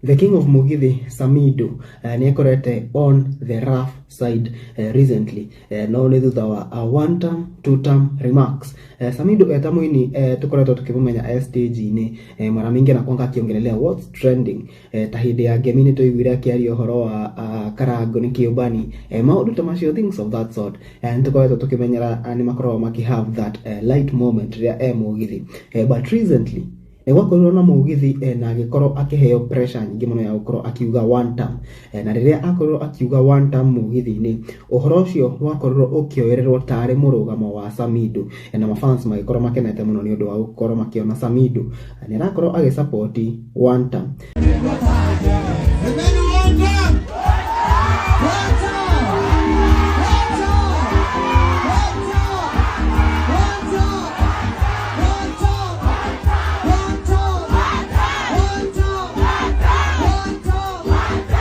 The King of Mugithi Samido nĩ akorete on the rough side recently, no nĩ thutha wa a one term, two term remarks. Samido eta mũini, tũkoretwo tũkĩmũmenya e stage-inĩ, mara mingi anakuanga akiongelelea what's trending. Ta hĩndĩ ya ngemi nĩ tũiguire akĩaria ũhoro wa Karango nĩ kĩũmbani, maũndũ ta macio, things of that sort. Nĩ tũkoretwo tũkĩmenyera nĩ makoragwo makĩ have that light moment rĩrĩa e mũgithi, but recently nĩ gwakorirwo na mũgithi na agĩkorwo akĩheo pressure nyingĩ mũno ya gũkorwo akiuga one term, na rĩrĩa akorirwo akiuga one term mũgithi-inĩ, ũhoro ũcio wakorirwo ũkĩoererwo tarĩ mũrũgamo wa Samido, na mafans magĩkorwo makenete mũno nĩ ũndũ wa gũkorwo makĩona Samido nĩ arakorwo agĩsupport one term. Amen, one time. One time. One time. One time. One time. One time. One time. One time. One time.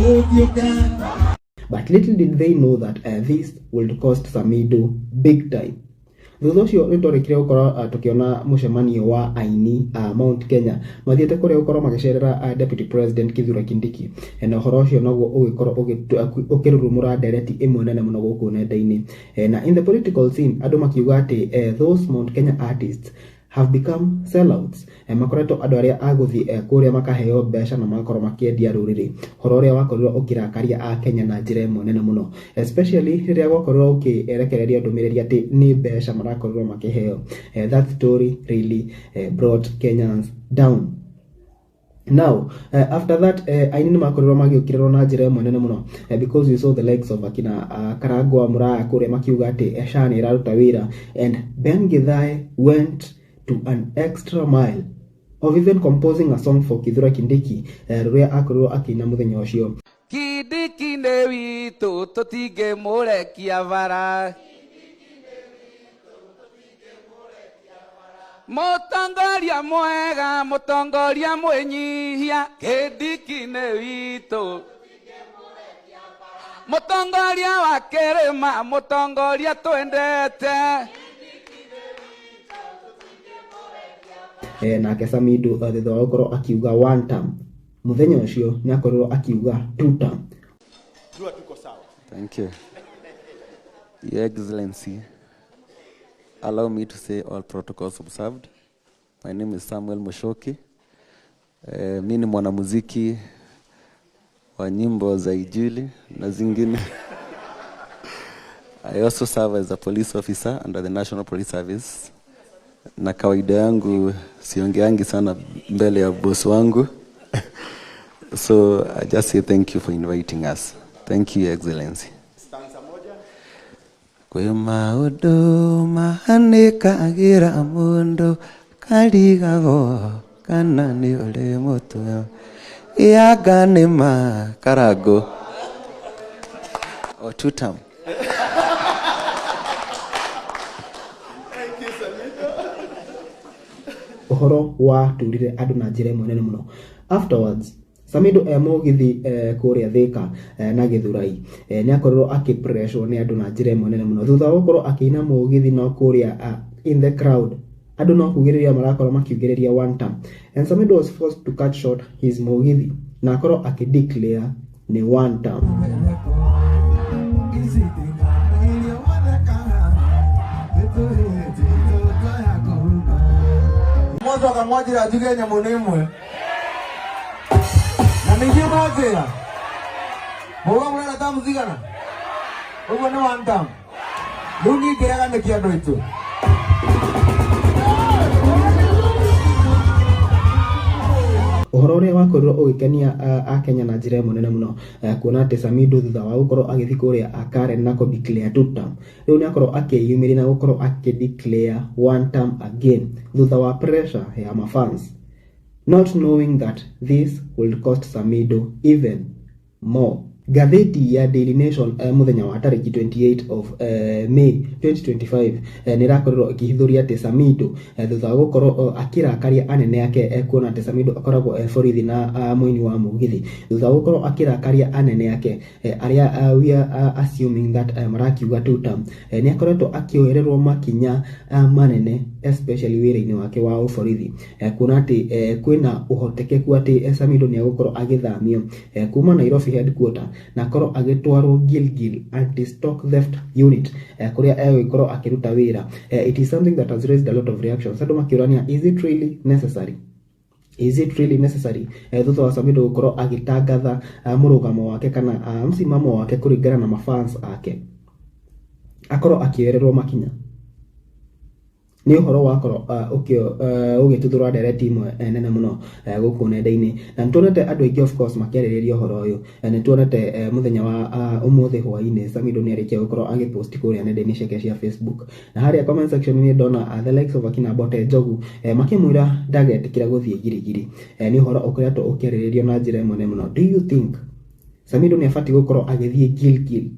One time. But little did they know that this would cost Samido big time. Thutha ũcio nĩ twarĩkire gũkorwo tũkĩona mũcemanio wa aini a Mount Kenya mathiĩte kũrĩa gũkorwo magĩcerera Deputy President Kithure Kindiki, na ũhoro ũcio naguo ũgĩkorwo ũkĩrurumũra ndereti ĩmwe nene mũno gũkũ nenda-inĩ, na in the political scene andũ makiuga atĩ those Mount Kenya artists have become sellouts, makoretwo andũ arĩa a gũthiĩ kũrĩa makaheo mbeca na magakorwo makĩendia rũrĩrĩ, ũhoro ũrĩa wakorirwo ũkĩrakaria a Kenya na njĩra ĩmwe nene mũno, especially rĩrĩa gwakorirwo gũkĩrekererio ndũmĩrĩri atĩ nĩ mbeca marakorirwo makĩheo. That story really brought Kenyans down. Now, after that, aini nĩ makorirwo magĩũkĩrĩrwo na njĩra ĩmwe nene mũno, because you saw the likes of akina Karangwa Muraya kũrĩa makiuga atĩ SHA nĩ ĩraruta wĩra, and Ben Githae went to an extra mile of even composing a song for Kithure Kindiki, rũrĩa akorirwo akĩina mũthenya ũcio. Kindiki nĩ witũ, tũtingĩmũrekia bara. Mũtongoria mwega, mũtongoria mwĩnyihia, Kindiki nĩ witũ. Mũtongoria wa kĩrĩma, mũtongoria twendete. Nake Samido, thutha wa gũkorwo akiuga one term mũthenya ũcio, nĩ akorirwo akiuga two term. Thank you. Your Excellency, allow me to say all protocols observed. My name is Samuel Mushoki. Mi ni mwanamuziki wa nyimbo za Injili na zingine. I also serve as a police officer under the National Police Service. Na kawaida yangu siongeangi sana mbele ya boss wangu. So I just say thank you for inviting us. Thank you, Your Excellency. Kwĩ maũndũ mahanĩkagĩra mũndũ karigagwo kana nĩ ũrĩ mũtwe ĩanga nĩ ma Karango o two term. Ũhoro waturire andũ na njĩra ĩmwe nene mũno. Afterwards, Samido e mũgithi kũrĩa Thika na Gĩthurai, nĩ akorirwo akĩpresswo nĩ andũ na njĩra ĩmwe nene mũno thutha wa gũkorwo akĩina mũgithi, no kũrĩa in the crowd andũ no kugĩrĩria marakorwo makiugĩrĩria one term, and Samido was forced to cut short his mũgithi na akorwo akĩdeclare nĩ one term. Mwacoka mwanjĩra njuge nyamũ nĩ ĩmwe na ningĩ mwanjĩra mũga mũrenda tamu cigana ũguo nĩ one term. Rĩu niĩ ngĩrega nĩkĩ andũ aitũ? Ũhoro ũrĩa wakorirwo ũgĩkenia akenya na njĩra ĩmwe nene mũno, kuona atĩ Samido thutha wa gũkorwo agĩthiĩ kũrĩa Karen na kũ declare two term, rĩu nĩ akorwo akĩyumĩria na gũkorwo akĩ declare one term again thutha wa pressure ya mafans, not knowing that this will cost Samido even more. Ngathĩti ya Daily Nation mũthenya wa tarĩki 28 of May 2025 nĩ ĩrakorirwo ĩkĩhithũria atĩ Samido, thutha wa gũkorwo akĩrakaria anene ake, kuona atĩ Samido akoragwo borithi na mũini wa mũgithi, thutha wa gũkorwo akĩrakaria anene ake arĩa we are assuming that marakiuga two term, nĩ akoretwo akĩoererwo makinya manene, especially wĩra-inĩ wake wa ũborithi, kuona atĩ kwĩna ũhotekeku atĩ Samido nĩ egũkorwo agĩthamio kuma Nairobi headquarter na akorwo agĩtwarwo Gilgil Anti-Stock Theft Unit, kũrĩa egũgĩkorwo akĩruta wĩra. It is something that has raised a lot of reactions, andũ makĩũrania, is it really necessary? Is it really necessary, thutha wa Samido gũkorwo agĩtangatha mũrũgamo wake kana msimamo wake kũringana na mafans ake, akorwo akĩoererwo makinya? Nĩ ũhoro wakorwo ũgĩtuthũra ndereti ĩmwe nene mũno gũkũ nenda-inĩ, na nĩtuonete andũ aingĩ of course makĩarĩrĩria ũhoro ũyũ. Nĩtuonete mũthenya wa ũmũthĩ hwaĩ-inĩ Samido nĩ arĩkia gũkorwo agĩpost kũrĩa nenda-inĩ ciake cia Facebook, na harĩa comment section nĩ ndona the likes of akina Mbote Njogu makĩmwĩra ndagetĩkĩra gũthiĩ Girigiri. Nĩ ũhoro ũkoretwo ũkĩarĩrĩrio na njĩra ĩmwe nene mũno. Do you think Samido nĩ abatiĩ gũkorwo agĩthiĩ Gilgil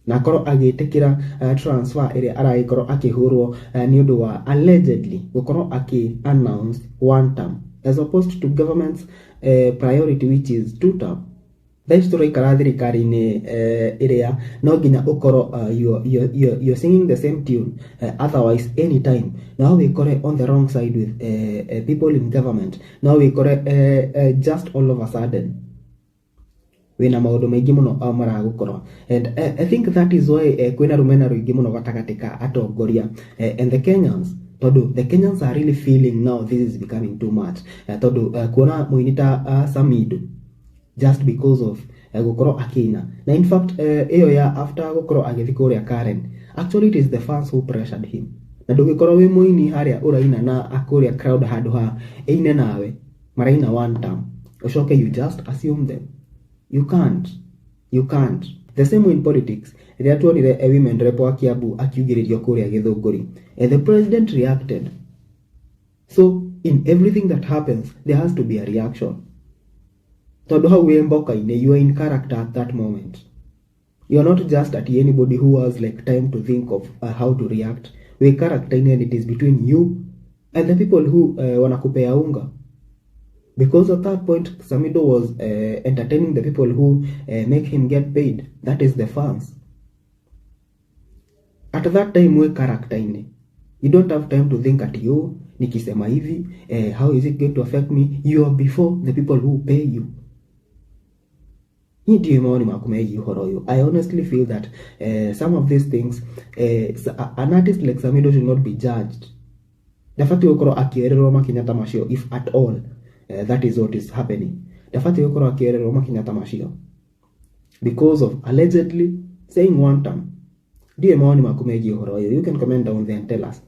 na akorwo agĩtĩkĩra transfer ĩrĩa aragĩkorwo akĩhũrwo nĩ ũndũ wa allegedly gũkorwo akĩ announce one term as opposed to government's priority, which is two term? Thaa ici tũraikara thirikari-inĩ ĩrĩa no nginya ũkorwo you're singing the same tune, otherwise anytime no wĩkore on the wrong side with people in government, no wĩkore just all of a sudden wĩna maũndũ maingĩ mũno maragũkorwo. And I think that is why kwĩna rũmena rũingĩ mũno gatagatĩ ka atongoria and the Kenyans, tondũ the Kenyans are really feeling now this is becoming too much, tondũ kuona mũini ta Samido just because of gũkorwo akĩina, na in fact ĩyo ya after gũkorwo agĩthiĩ kũrĩa Karen, actually it is the fans who pressured him, na ndũgĩkorwo wĩ mũini harĩa ũraina na kũrĩa crowd handũ ha ĩine nawe maraina one term, ũcoke you just assume them. You can't, you can't. The same way in politics, rĩrĩa tuonire a women rep wa Kiambu akiugĩrĩrio kũrĩa Gĩthũngũri, the president reacted. So in everything that happens there has to be a reaction, tondũ hau wĩ mboka-inĩ, you are in character at that moment. You are not just at anybody who has like time to think of how to react. Wĩ character-inĩ, and it is between you and the people who wanakupea unga, because at that point Samido was entertaining the people who make him get paid, that is the fans. At that time we character-inĩ, you don't have time to think at you nikisema hivi, how is it going to affect me? You are before the people who pay you. Hii ndiyo maoni maku megiĩ ũhoro ũyũ. I honestly feel that some of these things, an artist like Samido should not be judged. Ndabatiĩ gũkorwo akĩoererwo makinya ta macio, if at all that is what is happening. Ndabatiĩ gũkorwo akĩoererwo makinya ta macio because of allegedly saying one term. Ndiyo maoni maku megiĩ ũhoro ũyũ. You can comment down there and tell us.